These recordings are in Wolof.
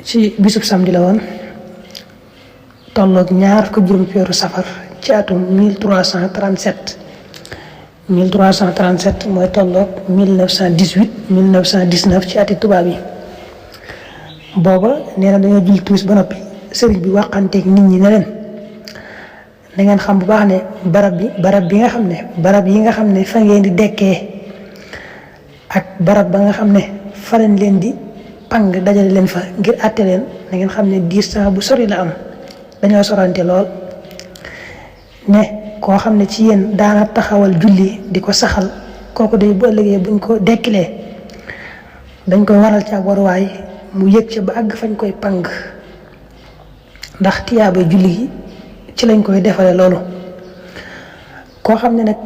ci bisub samedi la woon tolloog ñaar ko juróom weeru safar ci atum 1337 mooy tolloog 1919 ci ati tubaab yi. booba nee na dañoo julli timis ba noppi sëriñ bi waxanteeg nit ñi ne leen na ngeen xam bu baax ne barab yi nga xam ne fa ngeen di dekkee ak barab ba nga xam ne fa leen leen di pang dajale leen fa ngir àtte leen na ngeen xam ne distance bu sori la am dañoo sorante lool. ne koo xam ne ci yéen daana taxawal julli di ko saxal kooku day bu ëllëgee buñ ko dekkilee dañ koy waral ci ab waruwaay mu yëg ca ba àgg fañ koy pang ndax tiyaaba julli gi ci lañ koy defale loolu. koo xam ne nag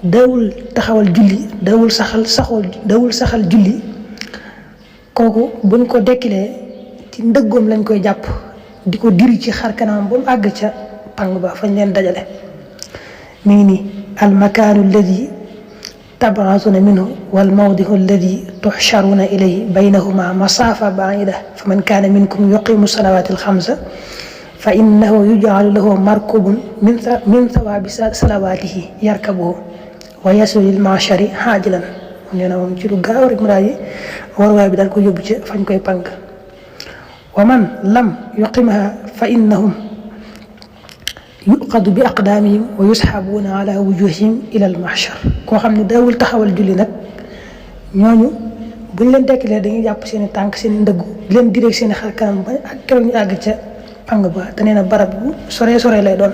dawul taxawal julli dawul saxal julli kooku buñ ko dekkilee ci ndëggoom lañ koy jàpp di ko diri ci xar kanam ba mu àgg ca pang ba fañ leen dajale. mi ngi nii almakaanu alladi tabaasuna minhu wal mawdihu alladi tuxsharuna ilayhi baynahuma masaafa baida fa man kaana minkum yuqimu salawaati alxamsa fa innahu yujcalu lahu markubun min thawaabi salawaatihi yarkabuhu wa yasilu lil machari xaajilan. nee na moom ci lu gaaw rek mu daal di waruwaay bi daal ko yóbbu ca fañ koy pang. wa man lam yuqimha fa innahum yuqadu bi aqdaamihim wa yusxabuuna ala wujuhihim ila al mahshar. koo xam ne daawul taxawal julli nag ñooñu buñ leen dekkilee dañuy jàpp seen i tànk seen i ndëggu leen diree seen i xar kanam ba ak keroog ñu àgg ca pang ba te nee na barab bu sore lay doon.